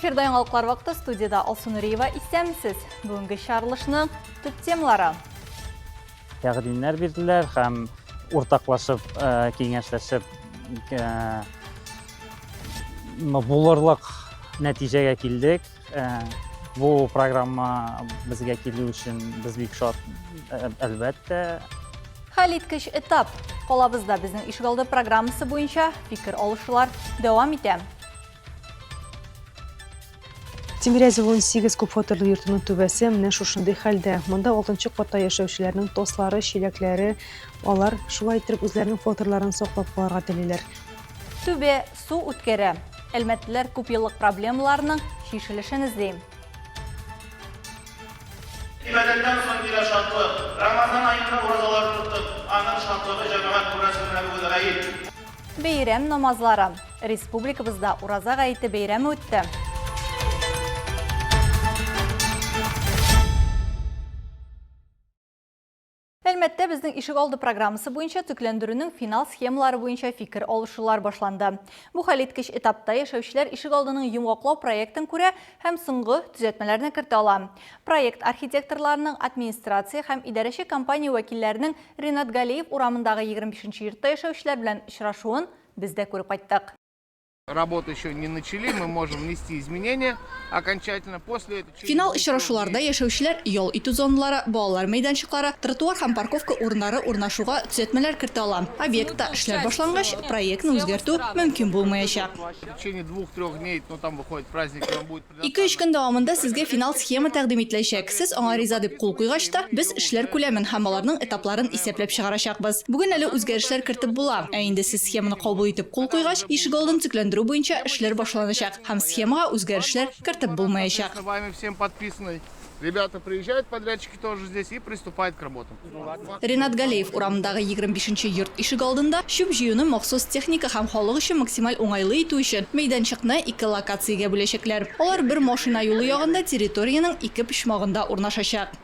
Эфирда яңалыклар вакыты студияда Алсу Нуриева исәнмесез. Бүгенге чыгарылышның төп темалары. Тәкъдимнәр бирделәр һәм уртаклашып, э, киңәшләшеп э, булырлык нәтиҗәгә килдек. Э, бу программа безгә килү өчен без бик шат, әлбәттә. Хәлиткеч этап. Калабызда безнең ишегалды программасы буенча фикер алышулар дәвам итә. Тимирязево 18 күпфатирлы йортының түбәсе менә шушындый хәлдә. Монда алтынчы катта яшәүчеләрнең тослары, чиләкләре, алар шулай иттереп үзләренең фатирларын саклап калырга телиләр. Түбә су үткәрә. Әлмәтлеләр күпьеллык проблемаларының чишелешен эзли. Гыйбадәттән соң килә шатлык. Рамазан аенда уразалар тоттык, аның шатлыгы, җәмәгать, күрәсез, менә бүген гает. Бәйрәм намазлары. Республикабызда Ураза гаете бәйрәме үтте. Әлмәттә безнең ишек алды программасы буенча төкләндерүнең финал схемалары буенча фикер алышулар башланды. Бу хәлиткеч этапта яшәүчеләр ишек алдының йомгаклау проектын күрә һәм соңгы төзәтмәләрне кертә ала. Проект архитекторларының, администрация һәм идарәче компания вәкилләренең Ринат Галиев урамындагы 25 нче йортта яшәүчеләр белән очрашуын без дә күреп кайттык. Работу еще не начали, мы можем внести изменения окончательно. После этого... Финал очрашуларда яшәүчеләр ял итү зоналары, балалар мәйданчыклары, тротуар һәм парковка урыннары урнашуга төзәтмәләр кертә ала. Объектта эшләр башлангач, проектны үзгәртү мөмкин булмаячак. В течение двух-трех дней, ну там выходит праздники, вам будет Ике-өч көн дәвамында сезгә финал схема тәкъдим ителәчәк. Сез аңа риза дип кул куйгач та, без эшләр күләмен һәм аларның этапларын исәпләп чыгарачакбыз. Бүген әле үзгәрешләр кертеп була. Ә инде сез схеманы кабул итеп кул куйгач, ишегалдын төзекләндерү буенча эшләр башланачак һәм схемага үзгәрешләр кертеп булмаячак. Ребята приезжают, подрядчики тоже здесь, и приступают к работам. Ренат Галеев урамындагы 25 нче йорт ишегалдында чүп җыюны махсус техника һәм халык өчен максималь уңайлы итү өчен мәйданчыкны ике локациягә бүләчәкләр. Алар бер машина юлы ягында территориянең ике почмагында урнашачак.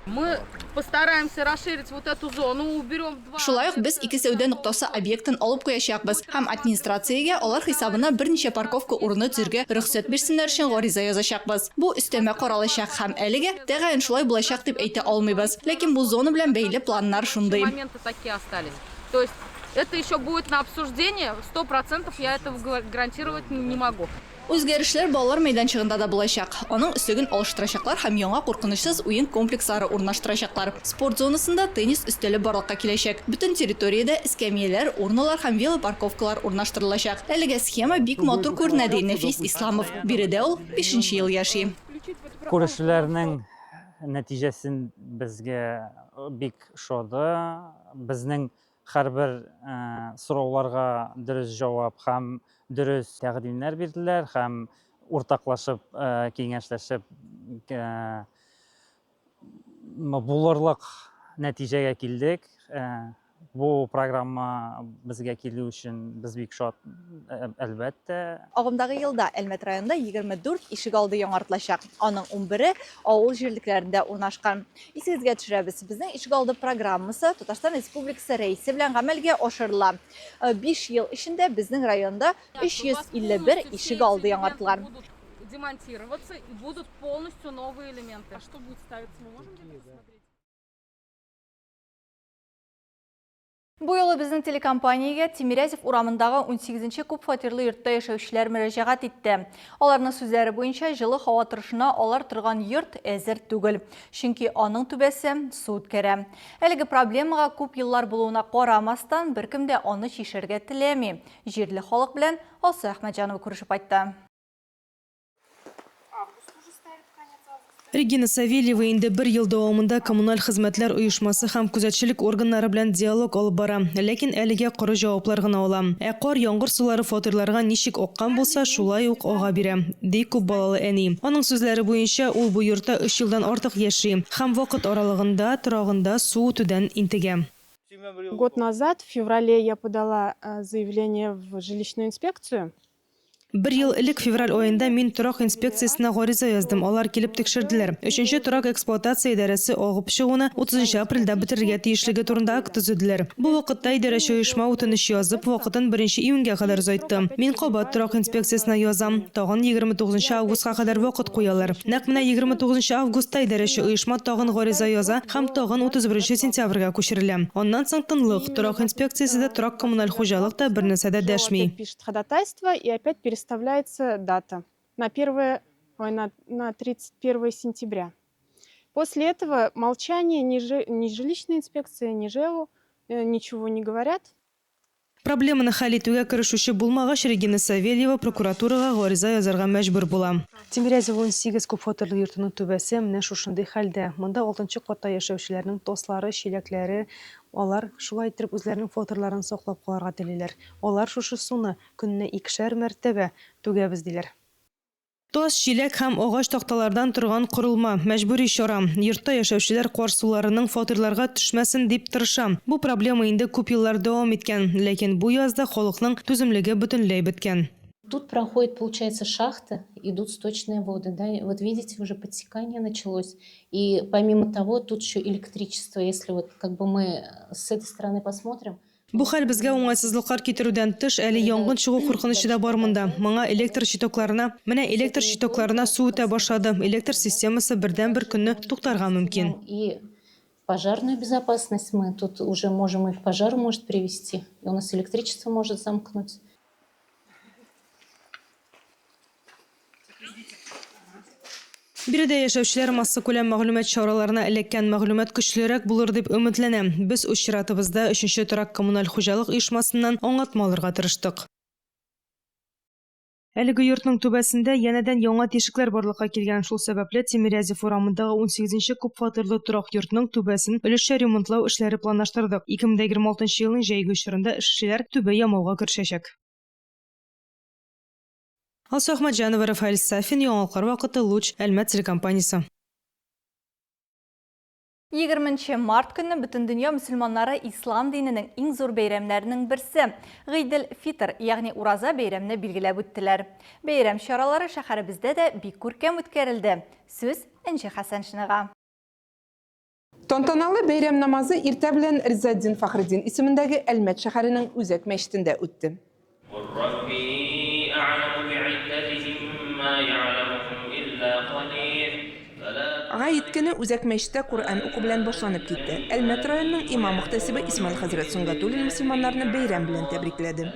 Мы постараемся расширить вот эту зону, уберем два. Шулай ук без ике сәүдә ноктасы объектын алып куячакбыз һәм администрациягә алар хисабына берничә парковка урыны төзергә рөхсәт бирсеннәр өчен гариза язачакбыз. Бу өстәмә каралачак һәм әлегә тәгаен шулай булачак дип әйтә алмыйбыз. Ләкин бу зона белән бәйле планнар шундый. Моменты такие остались. То есть это еще будет на обсуждении, 100% я этого гарантировать не могу. Үзгәрешләр балалар мәйданчыгында да булачак. Аның өслеген алыштырачаклар һәм яңа куркынычсыз уен комплекслары урнаштырачаклар. Спорт зонасында теннис өстәле барлыкка киләчәк. Бөтен территориядә эскәмияләр, урналар һәм велопарковкалар урнаштырылачак. Әлегә схема бик матур күренә, ди Нәфис Исламов. Биредә ул бишенче ел яши. Күрешүләрнең нәтиҗәсен безгә бик ошады. Безнең Һәрбер сорауларга дөрес җавап һәм дөрес тәкъдимнәр бирделәр һәм уртаклашып, киңәшләшеп булырлык нәтиҗәгә килдек. Бу программа безгә килү өчен без бик шат, әлбәттә. Агымдагы елда Әлмәт районында 24 ишегалды яңартылачак. Аның унбере авыл җирлекләрендә урнашкан. Исегезгә төшерәбез, безнең ишегалды программасы Татарстан Республикасы Рәисе белән гамәлгә ашырыла. Биш ел эчендә безнең районда 351 ишегалды яңартылган. Демонтироваться и будут полностью новые элементы. А что будет ставиться, мы можем где-то посмотреть? Бу юлы безнең телекомпаниягә Тимирязев урамындагы унсигезенче күп фатирлы йортта яшәүчеләр мөрәҗәгать итте. Аларның сүзләре буенча, җылы һава торышына алар торган йорт әзер түгел. Чөнки аның түбәсе су үткәрә. Әлеге проблемага күп еллар булуына карамастан, беркем дә аны чишәргә теләми. Җирле халык белән Алсу Әхмәтҗанова күрешеп кайтты. Регина Савельева инде бер ел дәвамында коммуналь хезмәтләр оешмасы һәм күзәтчелек органнары белән диалог алып бара. Ләкин әлегә коры җаваплар гына ала. Ә кар, яңгыр сулары фатирларга ничек аккан булса, шулай ук ага бирә, ди күп балалы әни. Аның сүзләре буенча, ул бу йортта өч елдан артык яши һәм вакыт аралыгында торагында су үтүдән интегә. Год назад, в феврале, я подала заявление в жилищную инспекцию. Бер ел элек февраль аенда мин торак инспекциясенә гариза яздым, алар килеп тикшерделәр. Өченче торак эксплуатация идарәсе агып чыгуны 30 нчы апрельдә бетерергә тиешлеге турында акт төзеделәр. Бу вакытта идарәче оешма үтенеч язып, вакытын беренче июньгә кадәр озайтты. Мин кабат торак инспекциясенә язам, тагын 29 нчы августка кадәр вакыт куялар. Нәкъ менә 29 нчы августта идарәче оешма тагын гариза яза һәм тагын 31 нчы сентябрьгә күчерелә. Аннан соң тынлык, торак инспекциясе дә, торак-коммуналь хуҗалык та бернәрсә дә дәшми. Ходатайство и опять переставляется дата на 1, ой, на, на 31 сентября. После этого молчание ни, жи, ни жилищная инспекция, ни ЖЭУ э, ничего не говорят. Проблеманы хәл итүгә керешүче булмагач, Регина Савельева прокуратурага гариза язарга мәҗбүр була. Тимирязево 18 күпфатирлы йортының түбәсе менә шушындый хәлдә. Монда алтынчы катта яшәүчеләрнең таслары, чиләкләре, алар шулай иттереп үзләренең фатирларын саклап калырга телиләр. Алар шушы суны көненә икешәр мәртәбә түгәбез, диләр. Тас, чиләк һәм агач такталардан торган корылма, мәҗбүри чара. Йортта яшәүчеләр кар суларының фатирларга төшмәсен дип тырыша. Бу проблема инде күп еллар дәвам иткән. Ләкин бу язда халыкның түземлеге бөтенләй беткән. Тут проходит, получается, шахта, идут сточные воды, да, вот видите, уже подтекание началось. И помимо того, тут еще электричество, если вот как бы мы с этой стороны посмотрим, Бу хәл безгә уңайсызлыклар китерүдән тыш, әле янгын чыгу куркынычы да бар монда. Моңа электр щитокларына, менә электр щитокларына су үтә башлады, электр системасы бердәнбер көнне туктарга мөмкин. И пожарную безопасность мы тут уже можем и к пожару может привести, и у нас электричество может замкнуть. Биредә яшәүчеләр массакүләм мәгълүмат чараларына эләккән мәгълүмат көчлерәк булыр дип өметләнә. Без үз чиратыбызда өченче торак-коммуналь хуҗалык оешмасыннан аңлатма алырга тырыштык. Әлеге йортның түбәсендә янәдән яңа тишекләр барлыкка килгән. Шул сәбәпле Тимирязев урамындагы унсигезенче күпфатирлы торак йортның түбәсен өлешчә ремонтлау эшләре планлаштырдык. 2026 елның җәйге чорында эшчеләр түбә ямауга керешәчәк. Алсу Әхмәтҗанова, Рафаэль Сафин, Яңалыклар вакыты, Луч, Әлмәт телекомпаниясе. 20 нче март көнне бөтендөнья мөселманнары ислам диненең иң зур бәйрәмнәренең берсе, Гыйдел-Фитр, ягъни Ураза бәйрәмне билгеләп үттеләр. Бәйрәм чаралары шәһәребездә дә бик күркәм үткәрелде. Сүз Энҗе Хәсәншинага. Тантаналы бәйрәм намазы иртә белән Ризаэтдин Фәхретдин исемендәге Әлмәт шәһәренең үзәк мәчетендә үтте. Гает көне үзәк мәчеттә Коръән уку белән башланып китте. Әлмәт районының имам-мөхтәсибе Исмаил хәзрәт Сөнгатуллин мөселманнарны бәйрәм белән тәбрикләде.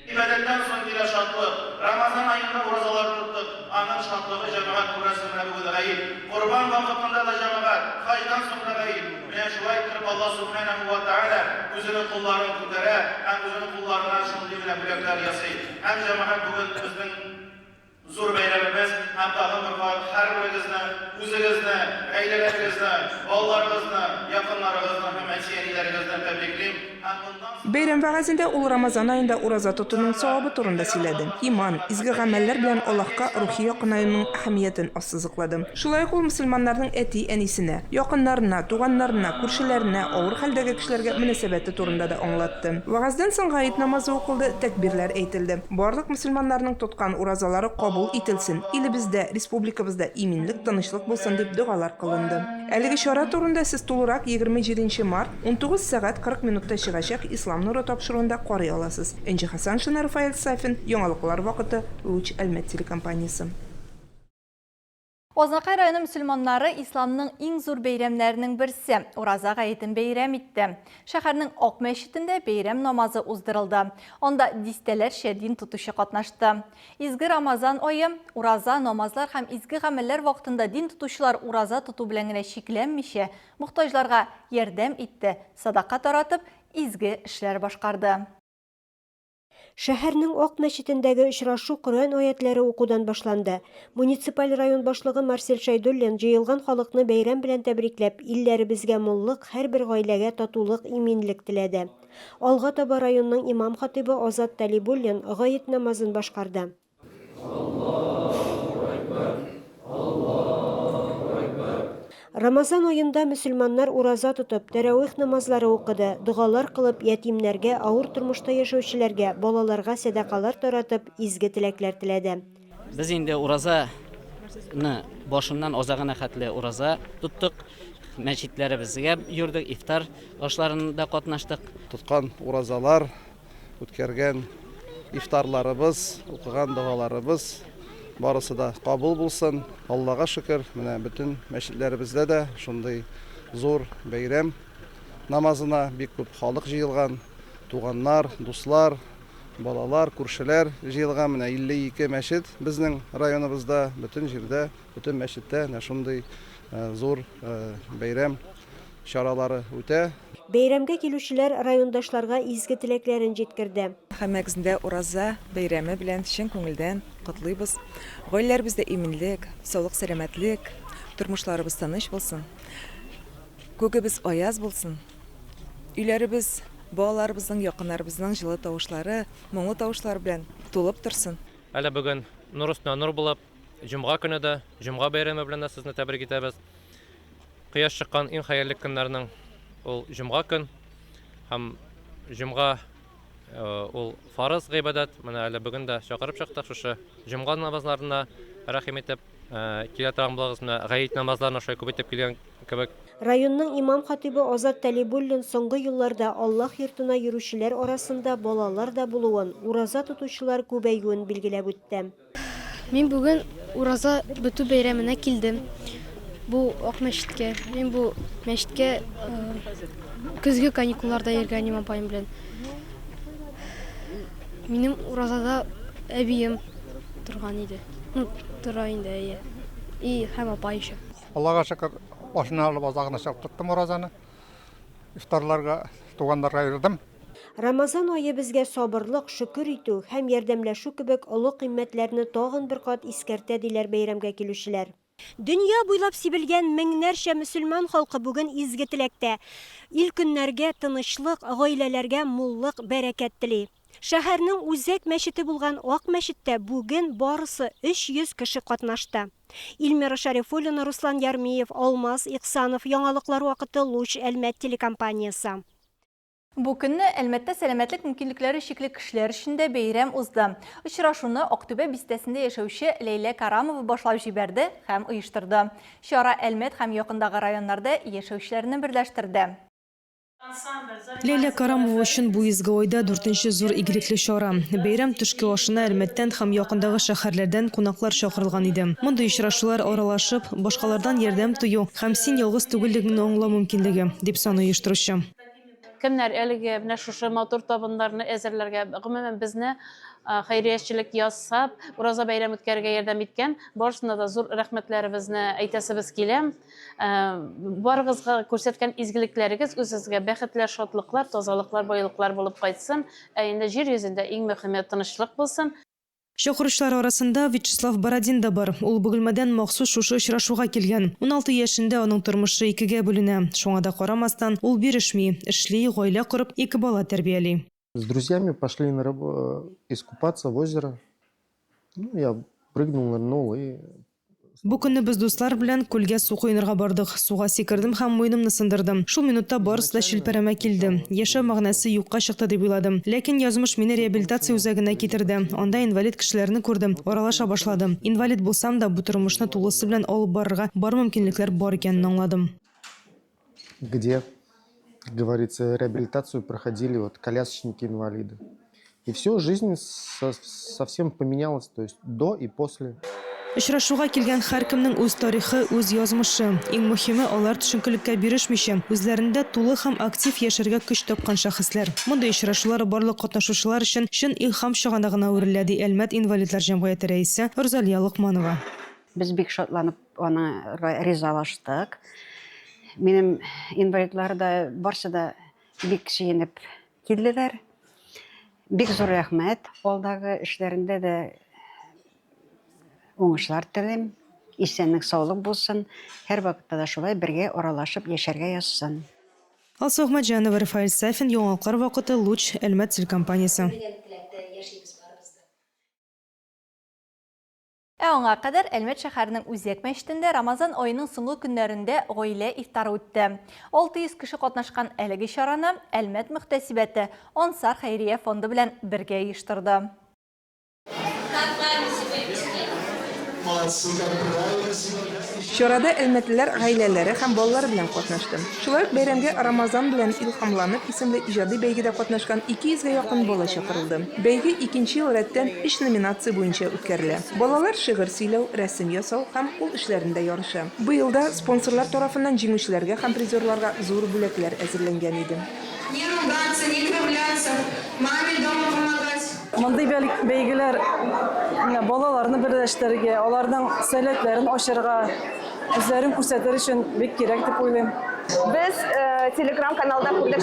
Гыйбадәттән соң килә шатлык. Рамазан аенда уразалар тоттык, аның шатлыгы, җәмәгать, күрәсез, менә бүген гает. Корбан вакытында да җәмәгать, хаҗдан соң да гает. Менә шулай иттереп Аллаһ Сүбхәнәһү вә Тәгалә үзенең колларын күтәрә һәм үзенең колларына шундый менә бүләкләр ясый. Һәм, җәмәгать, бүген безнең зур бәйрәмебез һәм тагын бер кат һәрберегезне, үзегезне, гаиләләрегезне, балаларыгызны, якыннарыгызны һәм әти-әниләрегезне тәбриклим һәм моннан соң. Бәйрәм вәгазендә ул Рамазан аенда ураза тотуның савабы турында сөйләде, иман, изге гамәлләр белән Аллаһка рухи якынаюның әһәмиятен ассызыклады. Шулай ук ул мөселманнарның әти-әнисенә, якыннарына, туганнарына, күршеләренә, авыр хәлдәге кешеләргә мөнәсәбәте турында да аңлатты. Вәгазьдән соң гает намазы укылды, тәкбирләр әйтелде. Барлык мөселманнарның тоткан уразалары кабул ителсен, илебездә, республикабызда иминлек, тынычлык булсын дип догалар кылынды. Әлеге чара турында сез тулырак 27 нче март, 19 сәгать 40 минутта чыгачак Ислам нуры тапшыруында карый аласыз. Энҗе Хәсәншина, Рафаэль Сафин, Яңалыклар вакыты, Луч Әлмәт телекомпаниясе. Азнакай районы мөселманнары исламның иң зур бәйрәмнәренең берсе, Ураза гаетен бәйрәм итте. Шәһәрнең Ак мәчетендә бәйрәм намазы уздырылды. Анда дистәләрчә дин тотучы катнашты. Изге Рамазан ае, ураза, намазлар һәм изге гамәлләр вакытында дин тотучылар ураза тоту белән генә чикләнмичә, мохтаҗларга ярдәм итте, садака таратып, изге эшләр башкарды. Шәһәрнең Ак мәчетендәге очрашу Коръән аятьләре укудан башланды. Муниципаль район башлыгы Марсель Шәйдуллин җыелган халыкны бәйрәм белән тәбрикләп, илләребезгә муллык, һәрбер гаиләгә татулык, иминлек теләде. Алга таба районның имам-хатыйбы Азат Талибуллин гает намазын башкарды. Рамазан аенда мөселманнар ураза тотып, тәравих намазлары укыды, догалар кылып, ятимнәргә, авыр тормышта яшәүчеләргә, балаларга сәдакалар таратып, изге теләкләр теләде. Без инде уразаны башыннан азагына хәтле ураза тоттык, мәчетләребезгә йөрдек, ифтар ашларында катнаштык. Тоткан уразалар, үткәргән ифтарларыбыз, укыган догаларыбыз барысы да кабул булсын. Аллага шөкер, менә бөтен мәчетләребездә дә шундый зур бәйрәм намазына бик күп халык җыелган, туганнар, дуслар, балалар, күршеләр җыелган. Менә 52 мәчет безнең районыбызда, бөтен җирдә, бөтен мәчеттә әнә шундый зур бәйрәм чаралары үтә. Бәйрәмгә килүчеләр райондашларга изге теләкләрен җиткерде. Һәммәгезне дә Ураза бәйрәме белән чын күңелдән котлыйбыз. Гаиләләребездә иминлек, саулык-сәламәтлек, тормышларыбыз тыныч булсын. Күгебез аяз булсын. Өйләребез балаларыбызның, якыннарыбызның җылы тавышлары, моңлы тавышлары белән тулып торсын. Әле бүген нур өстенә нур булып, җомга көне дә, җомга бәйрәме белән дә сезне тәбрик итәбез. Кояш чыккан иң хәерле көннәрнең ул җомга көн. Һәм җомга э, ул фарыз гыйбадәт. Менә әле бүген дә чакырып чыктык шушы җомга намазларына рәхим итеп э, килә торган булыгыз. Менә гает намазларына шулай күп итеп килгән кебек. Районның имам-хатыйбы Азат Тәлибуллин соңгы елларда Аллаһ йортына йөрүчеләр арасында балалар да булуын, ураза тотучылар күбәюен билгеләп үтте. Мин бүген Ураза бетү бәйрәменә килдем. Бу Ак мәчеткә. Мин бу мәчеткә көзге каникулларда йөргән идем апаем белән. Минем уразада әбием торган иде. Ну, тора инде, әйе. И һәм апай еще. Аллага шөкер, башына алып азагына чыгып тоттым уразаны. Ифтарларга, туганнарга йөрдем. Рамазан ае безгә сабырлык, шөкер итү һәм ярдәмләшү кебек олы кыйммәтләрне тагын бер кат искәртә, диләр бәйрәмгә килүчеләр. Дөнья буйлап сибелгән меңнәрчә мөселман халкы бүген изге теләктә. Ил-көннәргә тынычлык, гаиләләргә муллык, бәрәкәт тели. Шәһәрнең үзәк мәчете булган Ак мәчеттә бүген барысы 300 кеше катнашты. Илмира Шәрифуллина, Руслан Ярмиев, Алмаз Иксанов, Яңалыклар вакыты, Луч, Әлмәт телекомпаниясе. Бу көнне Әлмәттә сәламәтлек мөмкинлекләре чикле кешеләр өчен дә бәйрәм узды. Очрашуны Актүбә бистәсендә яшәүче Ләйлә Карамова башлап җибәрде һәм оештырды. Чара Әлмәт һәм якындагы районнарда яшәүчеләрне берләштерде. Ләйлә Карамова өчен бу изге айда дүртенче зур игелекле чара. Бәйрәм төшке ашына Әлмәттән һәм якындагы шәһәрләрдән кунаклар чакырылган иде. Мондый очрашулар аралашып, башкалардан ярдәм тою һәм син ялгыз түгеллегеңне аңлау мөмкинлеге, дип саный оештыручы. Кемнәр әлеге менә шушы матур табыннарны әзерләргә, гомумән, безне хәйриячелек ясап, Ураза бәйрәм үткәрергә ярдәм иткән, барысына да зур рәхмәтләребезне әйтәсебез килә. Барыгызга күрсәткән изгелекләрегез үзегезгә бәхетләр, шатлыклар, тазалыклар, байлыклар булып кайтсын. Ә инде җир йөзендә иң мөхиме тынычлык булсын. Чакыручылар арасында Вячеслав Бородин да бар. Ул Бөгелмәдән махсус шушы очрашуга килгән. 16 яшендә аның тормышы икегә бүленә. Шуңа да карамастан, ул бирешми, эшли, гаилә корып, ике бала тәрбияли. С друзьями пошли на рыбу, искупаться в озеро. Ну, я прыгнул, нырнул и Бу көнне без дуслар белән күлгә су коенырга бардык. Суга сикердем һәм муенымны сындырдым. Шул минутта барысы да челпәрәмә килде. Яшәү мәгънәсе юкка чыкты дип уйладым. Ләкин язмыш мине реабилитация үзәгенә китерде. Анда инвалид кешеләрне күрдем, аралаша башладым. Инвалид булсам да, бу тормышны тулысы белән алып барырга бар мөмкинлекләр бар икәнен аңладым. Где, как говорится, реабилитацию проходили вот колясочники-инвалиды. И все, жизнь совсем поменялась, то есть до и после. Очрашуга килгән һәркемнең үз тарихы, үз язмышы. Иң мөһиме, алар төшенкелеккә бирешмичә, үзләрендә тулы һәм актив яшәргә көч тапкан шәхесләр. Мондый очрашулар барлык катнашучылар өчен чын илһам чыганагына әверелә, ди Әлмәт инвалидлар җәмгыяте рәисе Рузалия Локманова. Без бик шатланып аны ризалаштык. Минем инвалидлар да барсы да бик сөенеп килделәр. Бик зур рәхмәт. Алдагы эшләрендә дә уңышлар телим. Исәнлек, саулык булсын. Һәрвакытта да шулай бергә аралашып яшәргә язсын. Алсу Әхмәтҗанова, Рафаэль Сафин, Яңалыклар вакыты, Луч, Әлмәт телекомпаниясе. Ә аңа кадәр Әлмәт шәһәренең үзәк мәчетендә Рамазан аеның соңгы көннәрендә гаилә ифтары үтте. 600 кеше катнашкан әлеге чараны Әлмәт мөхтәсибәте Ансар хәйрия фонды белән бергә оештырды. Чарада әлмәтлеләр гаиләләре һәм балалары белән катнашты. Шулай ук бәйрәмгә Рамазан белән илһамланып исемле иҗади бәйгедә катнашкан 200 гә якын бала чакырылды. Бәйге икенче ел рәттән өч номинация буенча үткәрелә. Балалар шигырь сөйләү, рәсем ясау һәм кул эшләрендә ярыша. Быел да спонсорлар тарафыннан җиңүчеләргә һәм призерларга зур бүләкләр әзерләнгән иде. Не ругаться, не кривляться, маме дома помогать. Мондый бәйгеләр менә балаларны берләштерергә, аларның сәләтләрен ачарга, үзләрен күрсәтер өчен бик кирәк дип уйлыйм. Без телеграм-каналда күрдек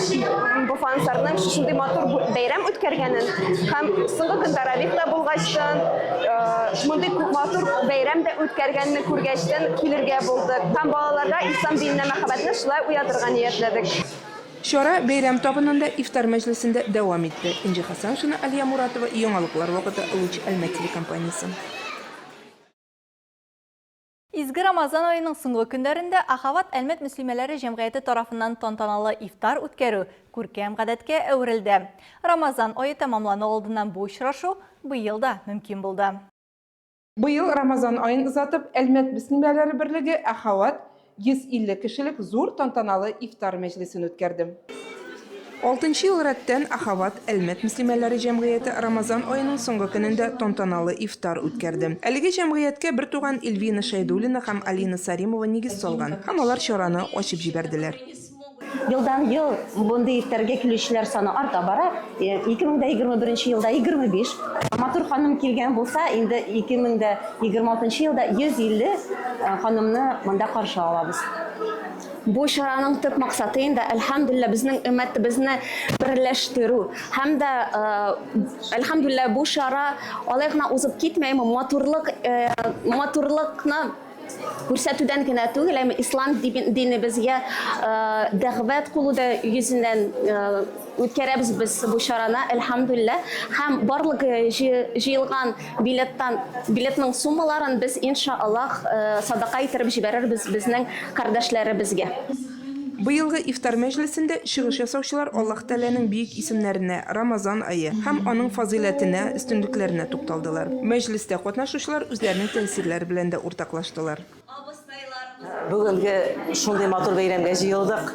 Буфансарның шушындый матур бәйрәм үткәргәнен һәм соңгы көн таравих та булгачтын, мондый күп матур бәйрәм дә үткәргәнне күргәчтен килергә булдык. Һәм балаларга ислам диненә мәхәббәтне шулай уятырга ниятләдек. Чара бәйрәм табынында ифтар мәҗлесендә дәвам итте. Энҗе Хәсәншина, Алия Муратова, Яңалыклар вакыты, Луч Әлмәт телекомпаниясе. Изге Рамазан аеның соңгы көннәрендә Ахават Әлмәт мөслимәләре җәмгыяте тарафыннан тантаналы ифтар үткәрү күркәм гадәткә әверелде. Рамазан ае тәмамлану алдыннан бу очрашу быел да мөмкин булды. Быел Рамазан аен озатып, Әлмәт мөслимәләре берлеге Әхават 150 кешелек зур тантаналы ифтар мәҗлесен үткәрде. Алтынчы ел рәттән Ахават Әлмәт мөслимәләре җәмгыяте Рамазан аеның соңгы көнендә тантаналы ифтар үткәрде. Әлеге җәмгыятькә бертуган Эльвина Шәйдуллина һәм Алина Саримова нигез салган һәм алар чараны ачып җибәрделәр. Елдан-ел мондый ифтарга килүчеләр саны арта бара. 2021 елда 25 матур ханым килгән булса, инде 2026 елда 150 ханымны монда каршы алабыз. Бу чараның төп максаты инде, әлхәмдүлилләһ, безнең өммәтебезне берләштерү. Һәм дә, әлхәмдүлилләһ, бу чара алай гына узып китмәй, матурлык, матурлыкны Күрсәтүдән генә түгел, әмма ислам динебезгә дәгъват кылу да йөзеннән үткәрәбез без бу чараны, әлхәмдүлилләһ. Һәм барлык җыелган билеттан, билетның суммаларын без, иншаАллаһ, садака иттереп җибәрербез безнең кардәшләребезгә. Быелгы ифтар мәҗлесендә чыгыш ясаучылар Аллаһ Тәгаләнең бөек исемнәренә, Рамазан ае һәм аның фазыйләтенә, өстенлекләренә тукталдылар. Мәҗлестә катнашучылар үзләренең тәэсирләре белән дә уртаклаштылар. Бүгенге шундый матур бәйрәмгә җыелдык.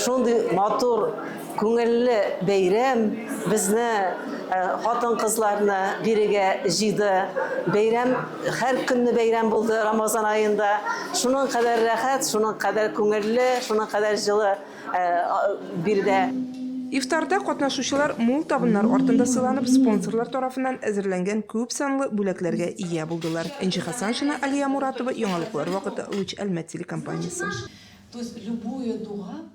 Шундый матур, күңелле бәйрәм безне, хатын-кызларны бирегә җыйды. Бәйрәм Һәр көнне бәйрәм булды Рамазан аенда. Шуның кадәр рәхәт, шуның кадәр күңелле, шуның кадәр җылы биредә. Ифтарда катнашучылар мул табыннар артында сыйланып, спонсорлар тарафыннан әзерләнгән күп санлы бүләкләргә ия булдылар. Энҗе Хәсәншина, Алия Муратова, Яңалыклар вакыты, Луч Әлмәт телекомпаниясе. То есть любое дуга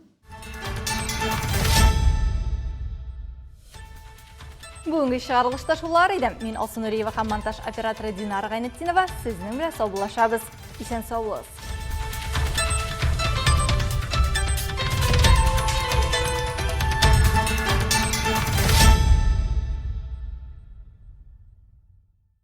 Бүгенге чыгарылышта шулар иде. Мин Алсу Нуриева һәм монтаж операторы Динара Гайнетдинова сезнең белән саубуллашабыз. Исән сау булыгыз.